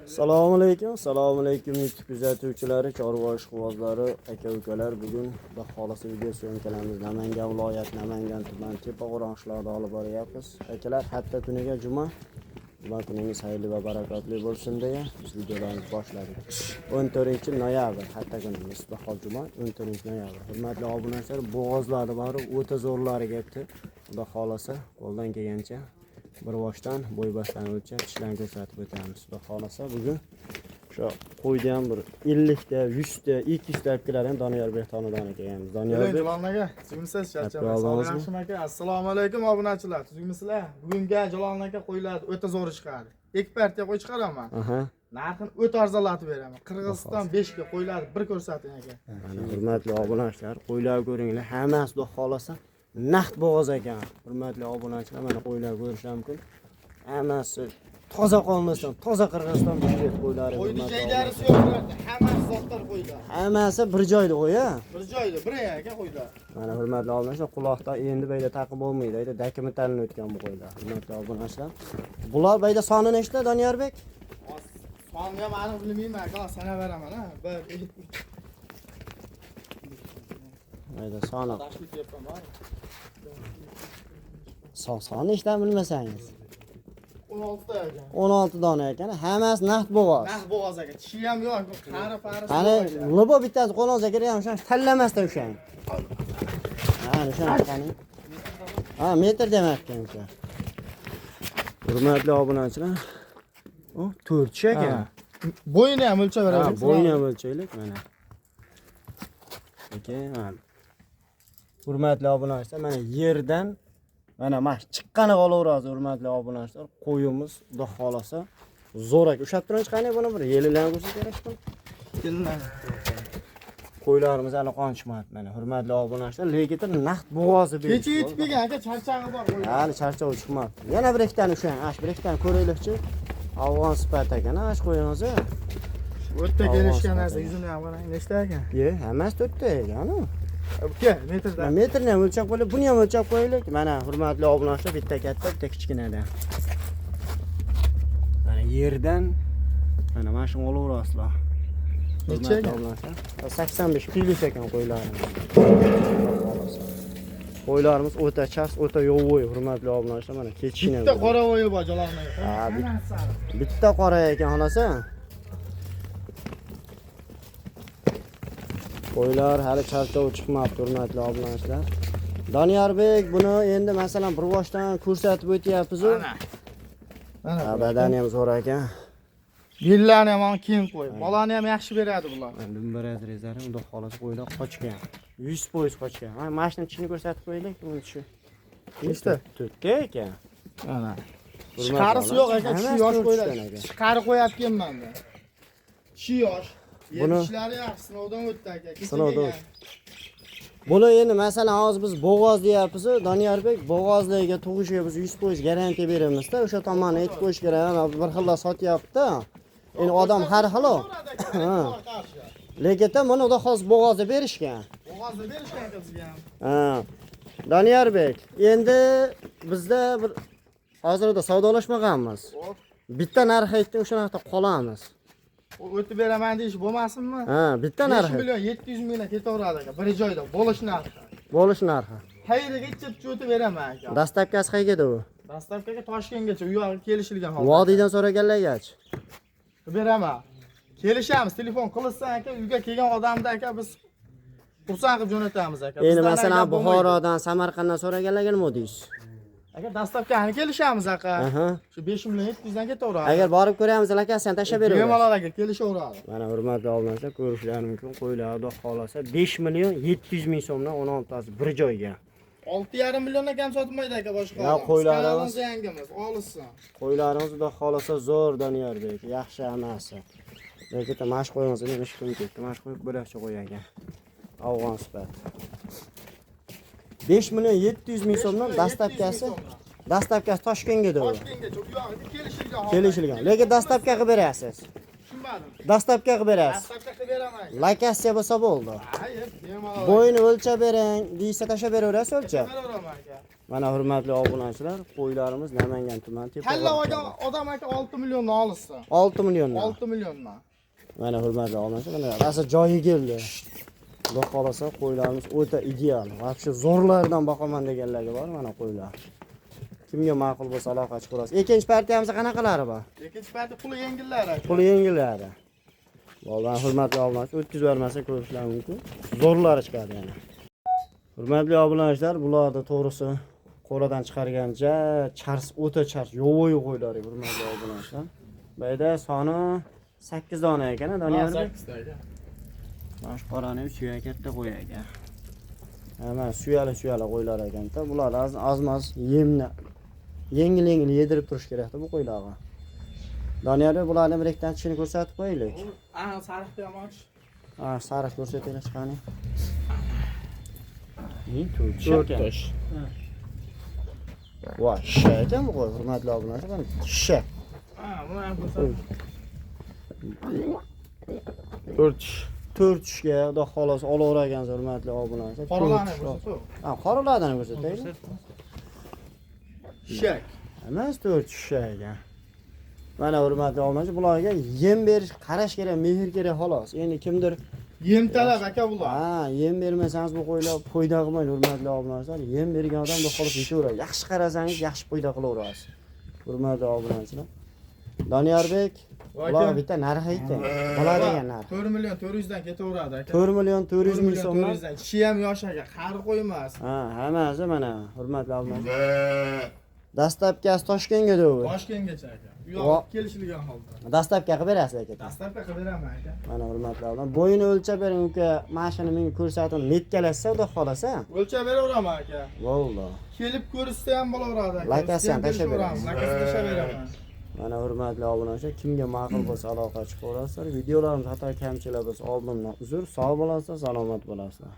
Assalomu alaykum, assalomu alaykum YouTube kuzatuvchilari, chorva ishqibozlari, aka ukalar. Bugun Xudo xolasa video syomkalarimiz Namangan viloyati, Namangan tumani Tepaqo'rg'on qishlog'ida olib boryapmiz. Akalar, hatta kuniga juma. Juma kuningiz xayrli va barakotli bo'lsin deya biz videolarimizni boshladik. 14 noyabr hatta kunimiz, bahor juma 14 noyabr. Hurmatli obunachilar, bo'g'ozlarni bari o'ta zo'rlari kelibdi. Xudo xolasa qo'ldan kelgancha bir boshdan bo'y bastani o'lchab tishlarni ko'rsatib o'tamiz. Xudo xolasa bugun o'sha qo'yni ham bir 50 ta, 100 ta, 200 ta olib keladi ham Doniyorbek xonadoniga kelganmiz. Doniyorbek, Jalol aka, tuzukmisiz? Charchamang. Oldingizmi? Yaxshimi aka? Assalomu alaykum obunachilar. Tuzukmisizlar? Bugungi Jalol aka qo'ylar o'ta zo'r chiqadi. Ikki partiya qo'y chiqaraman. Narxini o'ta arzonlatib beraman. Qirg'iziston 5 ga qo'ylar bir ko'rsating aka. Mana hurmatli obunachilar, qo'ylar ko'ringlar, hammasi xudo xolasa naqd bo'g'oz ekan. Hurmatli obunachilar, mana qo'ylar ko'rishlar mumkin. Hammasi toza qolmasdan, toza Qirg'iziston Bishkek qo'ylari. Qo'yni Hurmatli joylarisi obunachilar. yo'q bularda. Hammasi zotlar qo'ylar. Hammasi bir joyda qo'y, a? Bir joyda, bir aka qo'ylar. Mana hurmatli obunachilar, quloqda endi bayda taqib bo'lmaydi. Ayda dokumentalni o'tgan bu qo'ylar. Hurmatli obunachilar. Bular bayda soni nechta, Doniyorbek? Sonni ham aniq bilmayman aka, sanab beraman ha. 1 2 3. Bayda soni. Tashkil qilyapman. Soni nechta bilmasangiz. 16 ta aka. 16 dona ekan. Hammasi naqd bo'g'oz. Naq bo'g'oz aka. Tishi ham yo'q, qari parisi. Qani, yo'q aka. libo bittasi qo'lingizga kerak ham o'shani tanlamasdan ushlang. Ha, o'shani qani. Ha, metr demakkan o'sha. Hurmatli obunachilar. O, 4 tish ekan. Ha. Bo'yini ham o'lchab Ha, beramiz. bo'yini ham o'lchaylik mana. Lekin mana. Hurmatli obunachilar, mana yerdan mana shu chiqqani qolaveradi hurmatli obunachilar. Qo'yimiz xudo xolasa zo'r aka. Ushlab turingchi qani buni bir yelilarni ko'rsa kerak buni. Qo'ylarimiz hali qon chiqmabdi mana hurmatli obunachilar, lekin naqd bo'g'ozi Kecha yetib kelgan aka, charchag'i bor qo'ylar. Hali charchovi chiqmabdi. Yana bir ikkitani ushlang, ash bir ikkitani ko'raylikchi. Afg'on sifat ekan, ash qo'yimiz. O'tda kelishgan Afg'on narsa sifat. yuzini ham qarang, nechta ekan? Ye, hammasi to'rtta ekan u. Uka, metrda. Mana metrni ham o'lchab qo'yaylik, buni ham o'lchab qo'yaylik. Mana hurmatli obunachilar, bitta katta, bitta kichkinadan. Mana yerdan mana shuni olaverasizlar. Necha Hurmatli ekan? obunachilar, 85 plyus ekan qo'ylarimiz. Qo'ylarimiz o'ta chas, o'ta yovvoyi, hurmatli obunachilar, mana kechishini. Bitta qora bo'yi bor Jalolni. Ha, bitta qora ekan xolos. Qo'ylar hali charchov chiqmabdi, hurmatli obunachilar. Doniyorbek, buni endi masalan bir boshdan ko'rsatib o'tyapmiz-u. Mana. Mana. Ha, badani ham zo'r ekan. Bellarni ham keng qo'y. Bolani ham yaxshi beradi bular. Dumbar razrezlari xudo xolasa qo'ylar qochgan. 100% qochgan. Ha, mana shuni tishini ko'rsatib qo'yaylik, buni tishi. Nechta? To'rtta ekan. Mana. Hurmatli Chiqarisi yo'q aka, tishi Hammasi yosh to'rt qo'ylar. tishdan ekan. Chiqari qo'yapganman men. Tishi yosh. Buni- Yetishlari yaxshi, sinovdan o'tdi aka. Kecha Sinovdan kelgan. Buni endi masalan hozir biz bo'g'oz deyapmiz-u, Doniyorbek bo'g'ozlarga tug'ishiga biz 100% garantiya beramizda. O'sha tomonni aytib qo'yish kerak. Ana bir xillar sotyapti. Endi odam har xil u. Ha. Lekin buni xudo xohlasa bo'g'ozda berishgan. Bo'g'ozni berishgan aka bizga ham. Ha. Doniyorbek, endi bizda bir hozirda savdolashmaganmiz. Hop. Bitta narx aytding, o'sha narxda qolamiz. O'tib beraman deyish bo'lmasinmi? Ha, bitta narx. 5 million 700 mingdan ketaveradi aka, bir joyda bo'lish narxi. Bo'lish narxi. Qayerga ketib o'tib beraman aka. Dastavkasi qayerda u? Dastavkaga Toshkentgacha u yog'i kelishilgan holda. Vodiydan so'raganlargachi. Beraman. Kelishamiz, telefon qilsa aka, uyga kelgan odamni aka biz xursand qilib jo'natamiz aka. Endi Bizdan masalan aka bo'lmaydi. Buxorodan, Samarqanddan so'raganlarga nima deysiz? Aka dastavkani kelishamiz aka. Aha. Shu 5 million 700 dan ketaveradi. Agar borib ko'ramiz, lakasini tashlab beraverasiz. Bemalol aka kelishaveradi. Mana hurmatli obunachilar, ko'rishlari mumkin. Qo'ylar xudo xolasa 5 million 700 ming so'mdan 16 tasi bir joyga. 6,5 milliondan kam sotilmaydi aka boshqa. Ya, odam. qo'ylarimiz- Kanalimiz yangimiz, olishsin. Qo'ylarimiz xudo xolasa zo'r Doniyorbek, yaxshi hammasi. Lekin mana shu qo'yimiz nima ish qilib ketdi. Mana shu qo'y bo'lakcha qo'y ekan. Afg'on sifat. 5 million 700 ming so'mdan dastavkasi, dastavkasi Toshkentga u. Toshkentgacha u yog'iga kelishilgan holda. Kelishilgan. Lekin dastavka qilib berasiz. Tushunmadim. Dastavka qilib berasiz. Dastavka qilib beraman. aka. Lakatsiya bo'lsa bo'ldi. Ha, bemalol. Bo'yini o'lchab bering, deysa tashlab beraverasiz o'lchab. Beraveraman aka. Mana hurmatli obunachilar, qo'ylarimiz Namangan tumani Tanlab Tepaqo'rg'on. olgan odam aka 6 millionni olsin. 6 milliondan. 6 milliondan. Mana hurmatli obunachilar, mana rosa joyi keldi. Xudo xohlasa qo'ylarimiz o'ta ideal. Вообще zo'rlardan boqaman deganlarga bor mana qo'ylar. Kimga ma'qul bo'lsa aloqa chiqarasiz. Ikkinchi partiyamizda qanaqalari bor? Ikkinchi partiya puli yengillar aka. Puli yengillari. Vallahi hurmatli obunachilar, o'tkazib yubormasa ko'rishlar mumkin. Zo'rlari chiqadi yana. Hurmatli obunachilar, bularni to'g'risi qo'radan chiqargancha chars, o'ta chars, yovoyi qo'ylar hurmatli obunachilar. Bu yerda soni 8 dona ekan, a, Doniyor? 8 ta aka. Mana shu qorani suya katta qo'y ekan. Mana suyali suyali qo'ylar ekanda. Bular ozmaz yemni yengil yengil yedirib turish kerakda bu qo'ylarga. Doniyor, bularni bir ikkita tishini ko'rsatib qo'yaylik. Ana sariqni ham och. Ha, sariq ko'rsataylik chiqani. 4 tosh. Voy, shisha ekan bu qo'y, hurmatli obunachilar, mana shisha. Ha, buni ham ko'rsat. 4 tish. 4 tishga xudo xohlasa olavergansiz hurmatli obunachilar. Qoralarni To'rt tish. ko'rsat. Ha, qoralardan ko'rsataylik. Shak. Emas, 4 shisha ekan. Mana hurmatli obunachilar, bularga yem berish, qarash kerak, mehr kerak xolos. Endi kimdir Yem talab aka bular. Ha, yem bermasangiz bu qo'ylar foyda qilmaydi hurmatli obunachilar. Yem bergan odam xudo xohlasa yetaveradi. Yaxshi qarasangiz yaxshi foyda qilaverasiz. Hurmatli obunachilar. Doniyorbek, bularga bitta narxi ayting. Bo'ladigan narx. 4 million 400 dan ketaveradi aka. 4 million 400 ming so'mdan. 400 dan. Tishi ham yosh aka, qari qo'y emas. Ha, hammasi mana hurmatli obunachilar. Доставка si Toshkentga to'g'ri. Toshkentgacha aka. U Va- yoq kelishilgan holda. Доставка qilib berasiz aka. Доставка qilib beraman aka. Mana hurmatli obunachilar, bo'yini o'lchab bering uka, mana shuni menga ko'rsatib, metkalashsa xudo xohlasa. O'lchab beraveraman aka. Bo'ldi. Kelib ko'rishsa ham bo'laveradi aka. Lakasi ham tashlab beramiz. Lakasi tashlab beraman. Mana hurmatli obunachilar, kimga ma'qul bo'lsa aloqa chiqaverasizlar. Videolarimiz xato kamchilik bo'lsa oldindan uzr. Sog' bo'lasizlar, salomat bo'lasizlar.